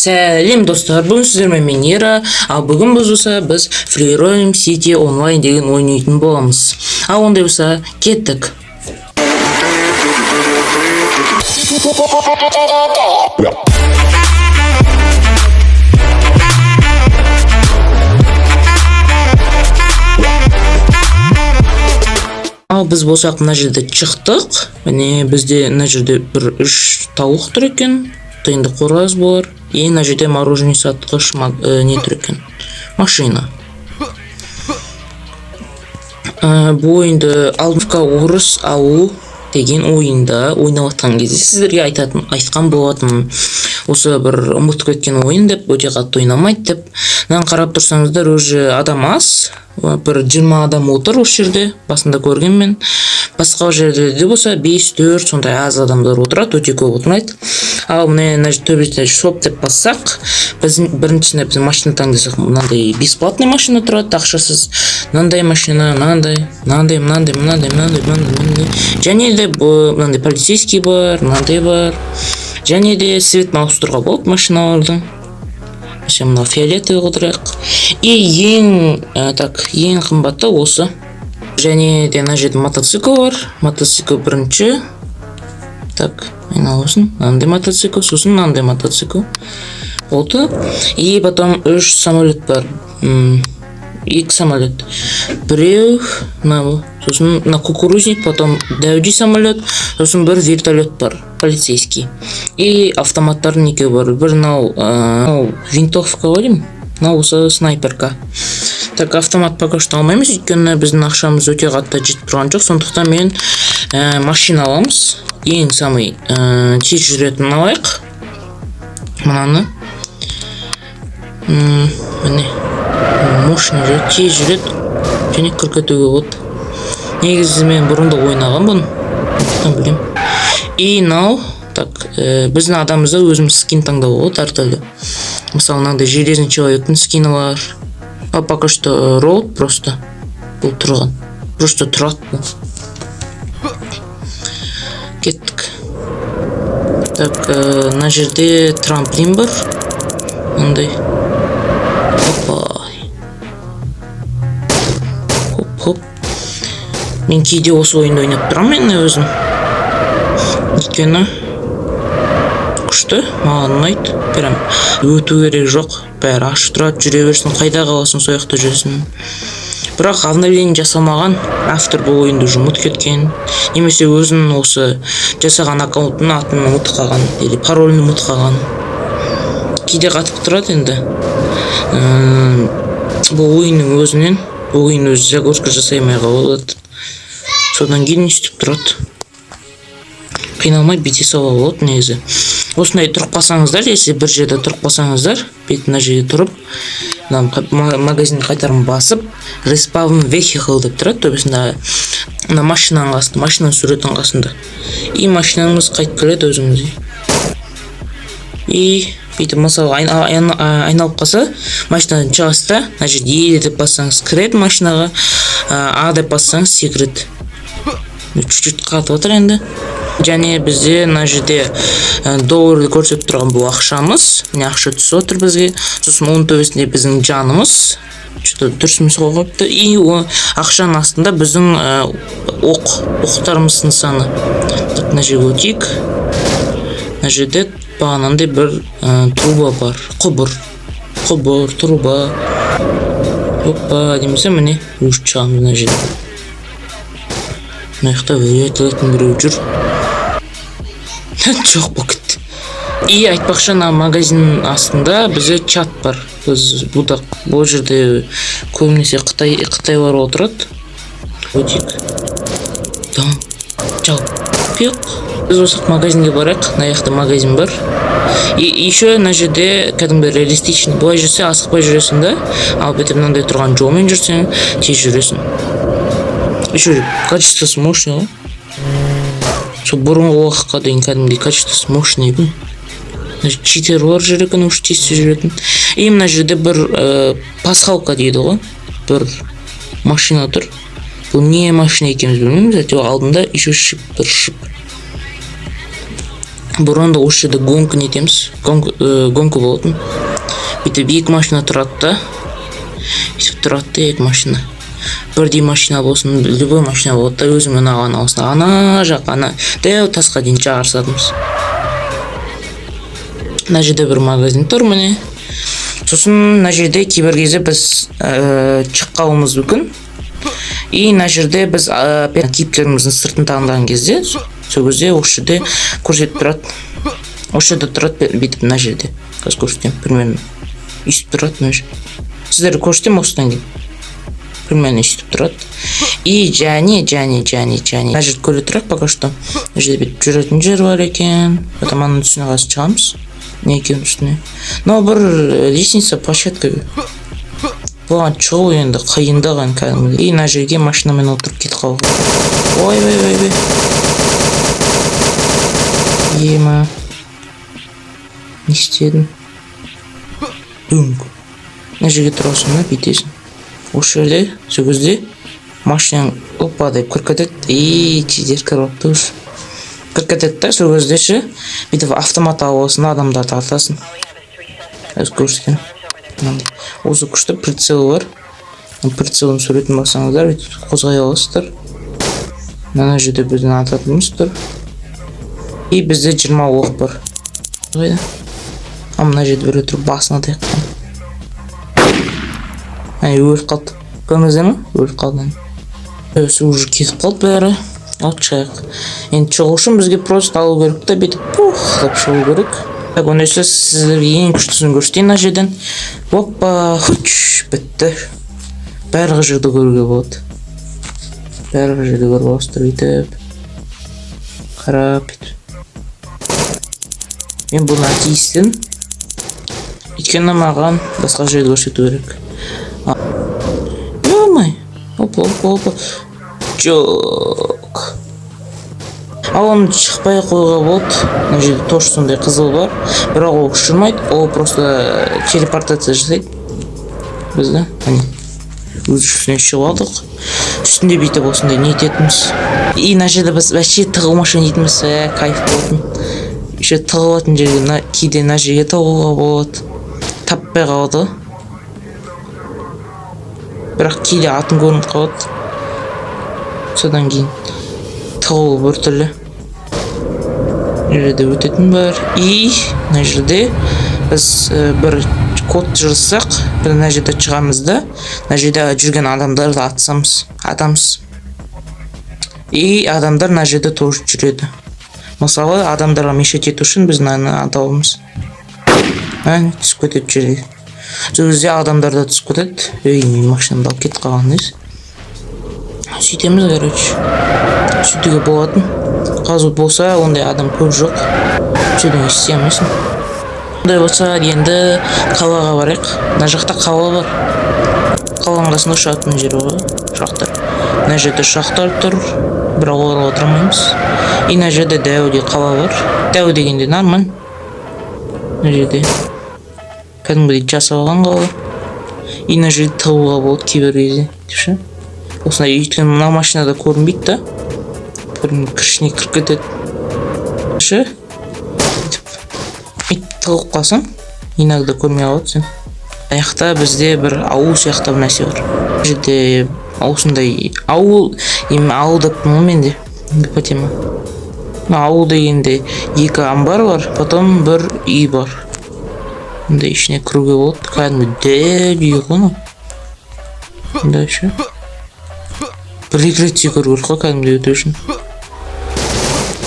Сәлем, достар! Бүгін сіздермен мен, Ера. Ал бүгін біз болса, біз Free Roam City Online деген ойнайтын боламыз. Ал ондай болса, кеттік. Ал біз болсақ, мына жерде шықтық. Міне, бізде мына жерде бір үш тауық тұр екен, енді қораз бар. И мына жерде мороженое сатқыш не тұр екен, машина. Бұл ойынды алдыңғы орыс ауыл деген ойында ойнап жатқан кезде сіздерге айтатын, айтқан болатынмын, осы бір ұмытып кеткен ойын деп, өте қатты ойнамайды деп. Мынаны қарап тұрсаңыздар, уже адам аз, бір 20 адам отыр осы жерде, басында көргенмен. Басқа жерлерде болса, бес, төрт, сондай аз адамдар отырады, өте көп отырмайды. Ал міне, мына төбесіне shop деп бассақ, біз біріншісіне, біз машина таңдасақ, мынандай бесплатный машина тұрады, ақшасыз. Мынандай машина, мынандай, мынандай, мынандай, мынандай, мынандай, мынандай, мынандай. Және де бұл мынандай полицейский бар, мынандай бар. Және де цветін ауыстыруға болады машиналардың. Мәселен, мынау фиолетовый қылдырайық. И ең так, ең қымбаты осы. Және де мына жерде мотоцикл бар. Мотоцикл бірінші. Так, айналсын, мынандай мотоцикл, сосын мынандай мотоцикл болды. И потом үш самолет бар. Екі самолет, біреу мынау, сосын мына кукурузник, потом дәуди самолет, сосын бір вертолет бар, полицейский. И автоматтардың екеуі бар: бір мынау, мынау винтовка ғой деймін, мынау осы снайперка. Так, автомат пока что алмаймыз, өйткені біздің ақшамыз өте қатты жетіп тұрған жоқ. Сондықтан мен машина аламыз. Ең самый тез жүретінін алайық, мынаны. Міне, мощный жүреді, тез жүреді және кіріп кетуге болады. Негізі мен бұрын да ойнағанмын бұны, сондықтан білемін. И мынау, так, біздің адамымызда өзіміз скин таңдауға болады әртүрлі. Мысалы, мынандай железный человектің скині бар. Ал пока что робот просто бұл тұрған, просто тұрады бұл. Кеттік. Так, мына жерде трамплин бар мындай. Опа, хоп, хоп. Мен кейде осы ойынды ойнап тұрамын енді өзім, өйткені күшті, маған ұнайды. Прям өту керек жоқ, бәрі ашық тұрады, жүре берсін, қайда қаласың, сол жақта жүресің. Бірақ обновление жасалмаған, автор бұл ойынды уже ұмытып кеткен немесе өзінің осы жасаған аккаунтының атын ұмытып қалған или паролін ұмытып қалған. Кейде қатып тұрады енді. Бұл ойынның өзінен, бұл ойын өзі загрузка жасай алмай қалады, содан кейін өйстіп тұрады. Қиналмай бүйте салуға болады негізі. Осындай тұрып қалсаңыздар, если бір жерде тұрып қалсаңыздар, бүйтіп мына жерде тұрып, мына магазин қайтарым басып, respawn vehicle деп тұрады төбесінде, мына машинаның қасында, машинаның суретінің қасында. И машинаңыз қайтып келеді өзіңізге. И бүйтіп, мысалы, айналып қалса, машинадан шығасыз да, мына жерде Е деп бассаңыз, кіреді машинаға, А деп бассаңыз, секіреді. Чуть чуть қатып жатыр енді. Және бізде мына жерде долларды көрсетіп тұрған бұл ақшамыз. Міне, ақша түсіп отыр бізге. Сосын оның төбесінде біздің жанымыз, что то дұрыс емес қойыпты. И ақшаның астында біздің оқтарымыздың саны. Так, мына жерге өтейік. Мына жерде бағанағындай бір труба бар, құбыр, құбыр, труба. Опа дейміз де, міне, өшіп шығамыз мына жерде. Мына жақта вертолеттің біреуі жүр, жоқ болып кетті. И айтпақшы, ана магазин астында бізде чат бар. Біз бұда, бұл жерде көбінесе қытайлар отырады. Өтейік. Там жау. Біз осы магазинге барайық. Мына жақта магазин бар. И еще мына жерде кәдімгі реалистичный. Былай жүрсе, асықпай жүресің да, ал бүйтіп мынандай тұрған жолмен жүрсең, тез жүресің. Еще качествосы мощный ғой. Сол бұрынғы уақытқа дейін кәдімгідей качествосы мощный екен. Мына жерде читерлар жүр екен, уж тез жүретін. И мына жерде бір пасхалка дейді ғой, бір машина тұр. Бұл не машина екенін білмейміз, әйтеуір алдында еще шип тұр, шип. Бұрын да осы жерде гонка нетеміз, гонка, гонка болатын. Бүйтіп екі машина тұрады да, бүйтіп тұрады да, екі машина, бірдей машина болсын, любой машина болады да, өзіңе ұнаған аласың. Ана жақ, ана дәу тасқа дейін жарысатынбыз. Мына жерде бір магазин тұр, міне. Сосын мына жерде кейбір кезде біз шығып қалуымыз мүмкін. И мына жерде біз кейіпкеріміздің сыртын таңдаған кезде, сол кезде осы жерде көрсетіп тұрады, осы жерде тұрады бүйтіп. Мына жерде қазір көрсетемін, примерно өйстіп тұрады мына жерде. Сіздерге көрсетемін осыдан кейін. Примерно өйстіп тұрады. И және мына жерді көре тұрайық пока что. Мына жерде бүйтіп жүретін жер бар екен. Потом ананың үстіне қазір шығамыз. Не екен үстіне? Мынау бір лестница, площадка. Бұған шығу енді қиындаған кәдімгідей. И мына жерге машинамен отырып кетіп қалуға. Ой, ой, ой, ой, ема, не істедің? Үңк. Мына жерге тұрасың да, бүйтесің осы жерде. Сол кезде машинаң опа деп кіріп кетеді. И читер кіріп алыпты уже. Кіріп кетеді да, сол кезде ше, бүйтіп автомат алып аласың да, адамдарды атасың. Қазір көрсетемін. Мынандай осы күшті прицел бар. Прицелдің суретін бассаңыздар, бүйтіп қозғай аласыздар. Мына жерде біздің ататынымыз тұр. И бізде 20 оқ бар. Қайда? А, мына жерде біреу тұр, басына таяқ. Әне, өліп қалды, көрдіңіздер ме? Өліп қалды. Өзі уже кетіп қалды бәрі. Ал шығайық енді. Шығу үшін бізге просто алу керек та, бүйтіп пух деп шығу керек. Так, онда сіздерге ең күштісін көрсетейін мына жерден. Опа, хуч, бітті. Барлық жерді көруге болады, барлық жерді көріп аласыздар бүйтіп қарап, бүйтіп. Мен бұны тиістім, өйткені маған басқа жерді көрсету керек. Ё-моё, опа, опа, опа, жоқ. Ал оны шықпай ақ қоюға болады. Мына жерде тоже сондай қызыл бар, бірақ ол ұшырмайды, ол просто телепортация жасайды бізді. Міне, өз үстіне шығып алдық. Үстінде бүйтіп осындай не ететінбіз. И мына жерде біз вообще тығылмашы ойнайтынбыз, кайф болатын. Еще тығылатын жерге мына кейде мына жерге тығылуға болады, таппай қалады ғой. Бірақ кейде атың көрініп қалады, содан кейін тығылу біртүрлі. Мына жерде өтетін бар. И мына жерде біз бір код жазсақ, біз мына жерде шығамыз да, мына жерде жүрген адамдарды атсамыз, атамыз. И адамдар мына жерде тоже жүреді. Мысалы, адамдарға мешать ету үшін біз мынаны атауымыз. Әне, түсіп кетеді жерге. Сол кезде адамдар да түсіп кетеді. Ей, менің машинамды алып кетіп қалған несі? Сөйтеміз, короче, сөйтуге болатын. Қазір болса, ондай адам көп жоқ, ештеңе істей алмайсың. Ондай болса, енді қалаға барайық. Мына жақта қала бар. Қаланың қасында ұшатын жер бар ғой, ұшақтар. Мына жерде ұшақтар тұр, бірақ оларға отыра алмаймыз. И мына жерде дәу де қала бар. Дәу дегенде нормально. Мына жерде кәдімгідей жасап алған қала. И мына жерде тығылуға болады кейбір кезде ше, осындай. Өйткені мына машинада көрінбейді да, бір ішіне кіріп кетеді ше. Бүйтіп бүйтіп тығылып қалсаң, иногда көрмей қалады сен. Аяқта бізде бір ауыл сияқты бір нәрсе бар. Бұл жерде осындай ауыл, эми ауыл деппін ғой мен де по тема. Ауыл дегенде екі амбар бар, потом бір үй бар. Мындай ішіне кіруге болады, кәдімгі дәл үй ғой мынау. Мындай ше, бір екі рет секіру керек қой кәдімгідей өту үшін.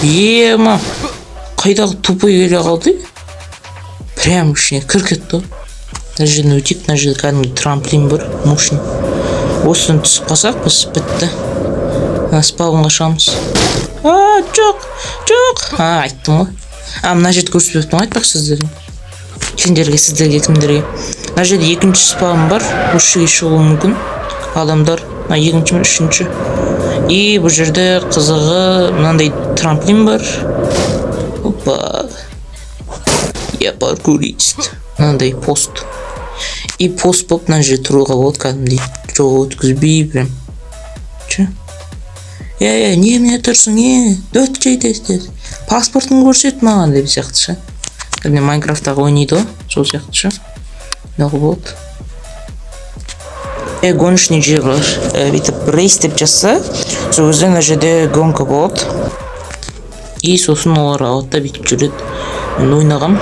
Ема, қайдағы тупой келе қалды, прям ішіне кіріп кетті ғой. Мына жерден өтейік. Мына жерде кәдімгі трамплин бар, мощный. Осыдан түсіп қалсақ, біз бітті. Мына спаунға шығамыз. А, жоқ, жоқ, а, айттым ғой. А, мына жерді көрсетпеппін ғой, айтпақшы, сіздерге, сендерге, сіздерге, кімдерге. Мына жерде екінші спаун бар, осы жерге шығуы мүмкін адамдар. Мына екінші мен үшінші. И бұл жерде қызығы мынандай трамплин бар. Опа, я паркурист. Мынандай пост. И пост болып мына жерде тұруға болады, кәдімгідей жол өткізбей прям че. Е, е, немене тұрсың? Е, өт, тез, тез. Паспортын көрсет маған деп сияқты ше. Кәдімгі Майнкрафттағы ойнайды ғой, сол сияқты ше. Ойнауға болады. Гоночный жер бар. Бүйтіп race деп жазса, сол кезде мына жерде гонка болады. И сосын олар алады да бүйтіп жүреді. Мен ойнағам.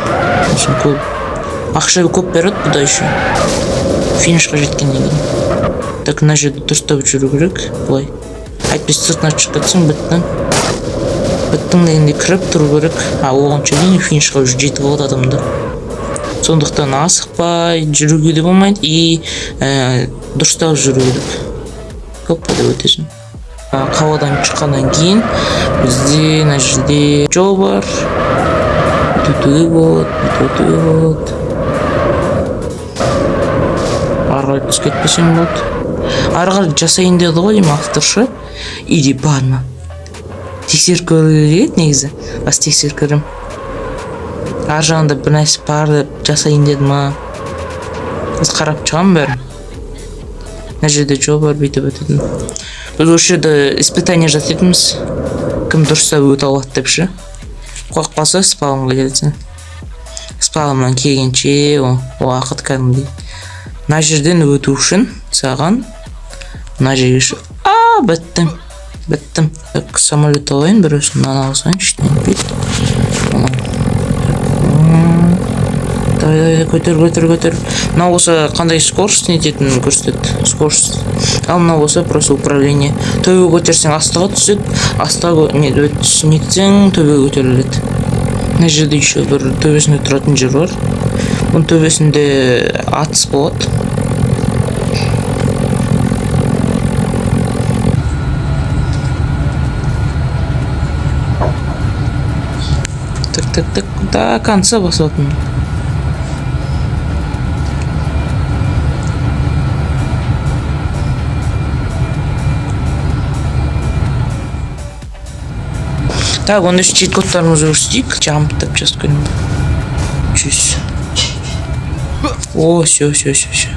Сосын көп ақша көп береді бұда еще. Финишқа жеткеннен кейін. Так, мына жерде дұрыстап жүру керек. Былай. Әйтпесе сыртына шығып кетсең, біттің. Біттің дегенде кіріп тұру керек. А оғанша дейін финишқа уже жетіп алады адамдар. Сондықтан асықпай жүруге де болмайды и дұрыстап жүру керек. Көп деп өтесің. Қаладан шыққаннан кейін бізде мына жерде жол бар. Өтуге болады, өтуге болады. Ары қарай түсіп кетпесең болады. Ары қарай жасайын деді ғой деймін автор ше. Или бар ма? Тексеріп көру керек еді негізі. Бас тексеріп көремін. Ар жағында бір нәрсе бар деп жасайын деді ма? Біз қарап шығамын бәрін. Мына жерде жол бар, бүйтіп өтетін. Біз осы жерде испытание жасайтынбыз. Кім дұрыстап өте алады деп ше. Қорқып қалса спаунға келесің. Спауннан келгенше уақыт кәдімгідей. Мына жерден өту үшін саған мына жерге А, біттім. Біттім. Так, самолет алайын, бір өзім мынаны алсайын, ештеңе етпейді. Давай, давай, көтер, көтер, көтер. Мынау болса қандай скорость нететінін көрсетеді. Скорость. Ал мынау болса просто управление. Төбеге көтерсең астыға түседі, астыға не, нетсең төбеге көтеріледі. Мына жерде еще бір төбесінде тұратын жер бар. Бұның төбесінде атыс болады. Так, так, так, до конца басатын. Так, онда чит-кодтарымызды көрсетейік. Jump деп жазып көрейін. 100. О, все, все, все, все.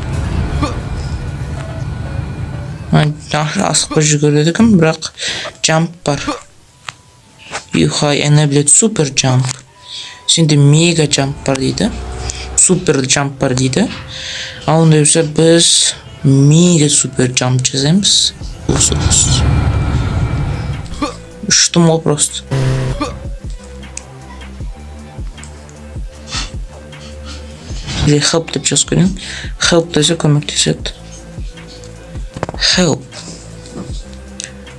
Асықпай жүгіреді екен, бірақ jump бар. Юхай, enabled super jump. Сенде мега jump бар дейді. Супер jump бар дейді. Ал ондай болса біз мега супер jump жасаймыз. Осы, осы. Ұштым ғой просто. Или help деп жазып көрейін. Help десе көмектеседі. Help.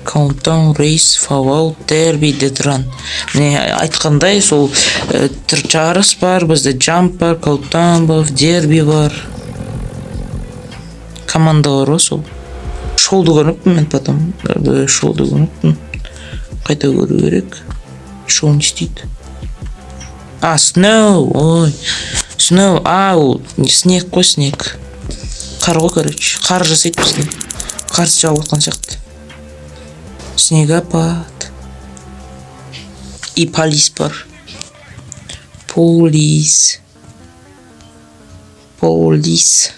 Countdown, Race, Fallout, Derby, Dead Run. Міне айтқандай сол жарыс бар, бізде jump бар, countdown бар, дерби бар. Команда бар ғой сол. Шоуды көрмеппін мен потом. Шоуды көрмеппін. Қайта көру керек. Шоу не істейді? А, snow, ой. Snow, а, ол снег қой, снег. Қар ғой, короче. Қар жасайды бізге. Қар жауып жатқан сияқты. Снегопад. И полис бар. Полис. Полис.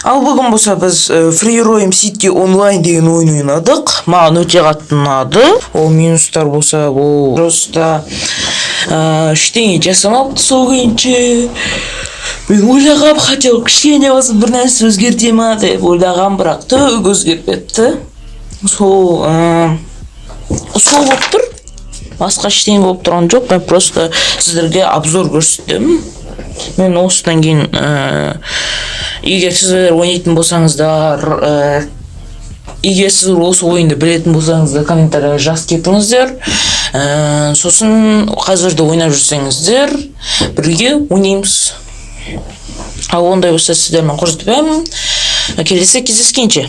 Ал бүгін болса біз Free Roam City Online деген ойын ойнадық. Маған өте қатты ұнады. Ол минустар болса, ол просто ештеңе жасамапты сол күйінше. Мен ойлағам, хотя бы кішкене болса бір нәрсе өзгерте ма деп ойлағам, бірақ түк өзгермепті. Сол сол болып тұр. Басқа ештеңе болып тұрған жоқ. Мен просто сіздерге обзор көрсеттім. Мен осыдан кейін егер сіздер ойнайтын болсаңыздар, егер сіздер осы ойынды білетін болсаңыздар, комментарийға жазып кетіңіздер. Сосын қазір де ойнап жүрсеңіздер, бірге ойнаймыз. Ал ондай болса сіздермен қоштасамын. Келесі кездескенше.